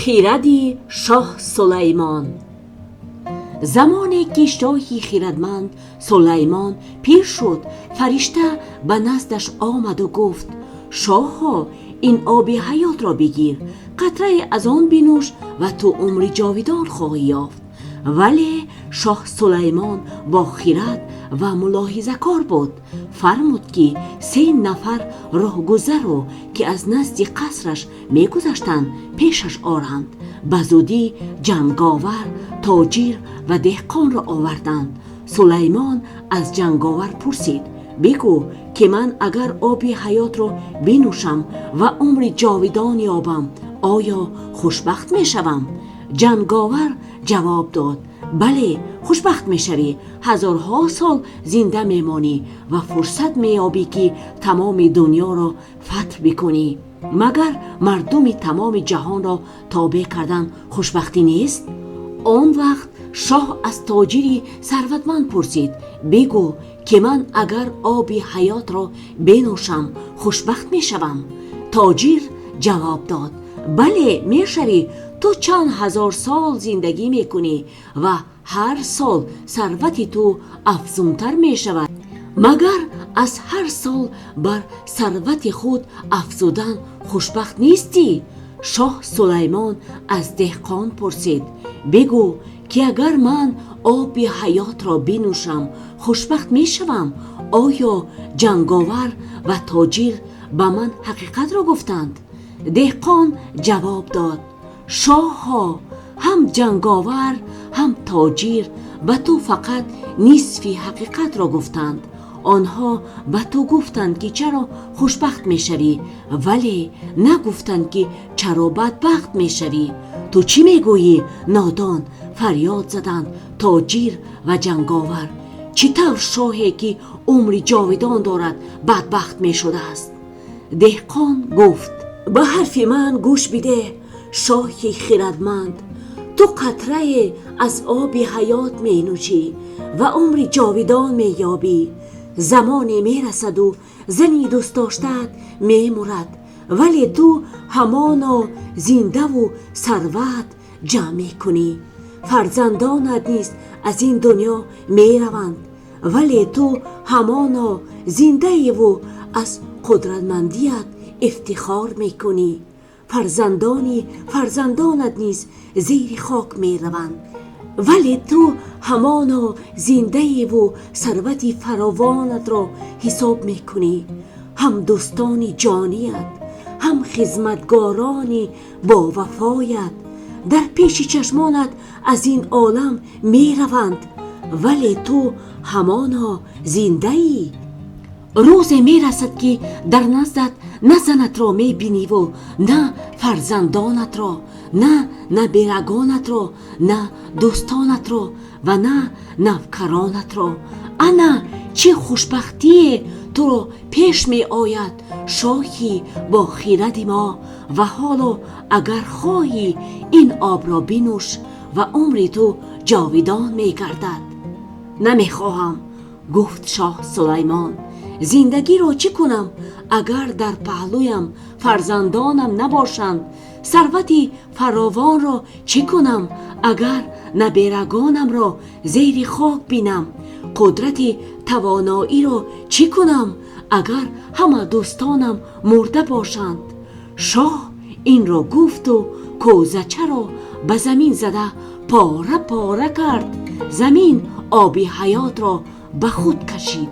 Хиради шоҳ Сулаймон. Замоне ки шоҳи хирадманд Сулаймон пир шуд, фаришта ба наздаш омаду гуфт: «Шоҳо, ин оби ҳаётро бигир, қатрае аз он бинӯш ва ту умри ҷовидон хоҳӣ ёфт». Вале шоҳ Сулаймон бо хирад ва мулоҳизакор буд. Фармуд, ки се нафар роҳгузарро, ки аз назди қасраш мегузаштанд, пешаш оранд. Ба зудӣ ҷанговар, тоҷир ва деҳқонро оварданд. Сулаймон аз ҷанговар пурсид: «Бигӯ, ки ман агар оби ҳаётро бинӯшам ва умри ҷовидон ёбам, оё хушбахт мешавам?» Ҷанговар ҷавоб дод: «Бале, хушбахт мешавӣ, ҳазорҳо сол зинда мемонӣ ва фурсат меёбӣ, ки тамоми дунёро фатҳ бикунӣ. Магар мардуми тамоми ҷаҳонро тобеъ кардан хушбахтӣ нест?» Он вақт шоҳ аз тоҷири сарватманд пурсид: «Бигӯ, ки ман агар оби ҳаётро бинӯшам, хушбахт мешавам?» Тоҷир ҷавоб дод: «Бале, мешавӣ. Ту чанд ҳазор сол зиндагӣ мекунӣ ва ҳар сол сарвати ту афзунтар мешавад. Магар аз ҳар сол бар сарвати худ афзудан хушбахт нестӣ?» Шоҳ Сулаймон аз деҳқон пурсид: «Бигӯ, ки агар ман оби ҳаётро бинӯшам, хушбахт мешавам? Оё ҷанговар ва тоҷир ба ман ҳақиқатро гуфтанд?» Деҳқон ҷавоб дод: «Шоҳо, ҳам ҷанговар, ҳам тоҷир ба ту фақат нисфи ҳақиқатро гуфтанд. Онҳо ба ту гуфтанд, ки чаро хушбахт мешавӣ, вале нагуфтанд, ки чаро бадбахт мешавӣ». «Ту чӣ мегӯӣ, нодон?» фарёд заданд тоҷир ва ҷанговар. «Чӣ тавр шоҳе, ки умри ҷовидон дорад, бадбахт мешудааст?» Деҳқон гуфт: «Ба ҳарфи ман гӯш бидеҳ, шоҳи хирадманд. Ту қатрае аз оби ҳаёт менӯшӣ ва умри ҷовидон меёбӣ. Замоне мерасаду зани дӯстдоштаат мемурад, вале ту ҳамоно зиндаву сарват ҷамъ мекунӣ. Фарзандонат низ аз ин дунё мераванд, вале ту ҳамоно зиндаеву аз қудратмандият ифтихор мекунӣ. Фарзандони фарзандонат низ зери хок мераванд, вале ту ҳамоно зиндаеву сарвати фаровонатро ҳисоб мекунӣ. Ҳам дӯстони ҷоният, ҳам хизматгорони бовафоят дар пеши чашмонат аз ин олам мераванд, вале ту ҳамоно зиндаӣ. Рӯзе мерасад, ки дар наздат на занатро мебиниву на фарзандонатро, на наберагонатро, на дӯстонатро ва на навкаронатро. Ана чӣ хушбахтие туро пеш меояд, шоҳи бохиради мо! Ва ҳоло агар хоҳӣ, ин обро бинӯш ва умри ту ҷовидон мегардад». «Намехоҳам», гуфт шоҳ Сулаймон. «Зиндагиро чӣ кунам, агар дар паҳлӯям фарзандонам набошанд? Сарвати фаровонро чӣ кунам, агар наберагонамро зери хок бинам? Қудрати тавоноиро чӣ кунам, агар ҳама дӯстонам мурда бошанд?» Шоҳ инро гуфту кӯзачаро ба замин зада пора пора кард. Замин оби ҳаётро ба худ кашид.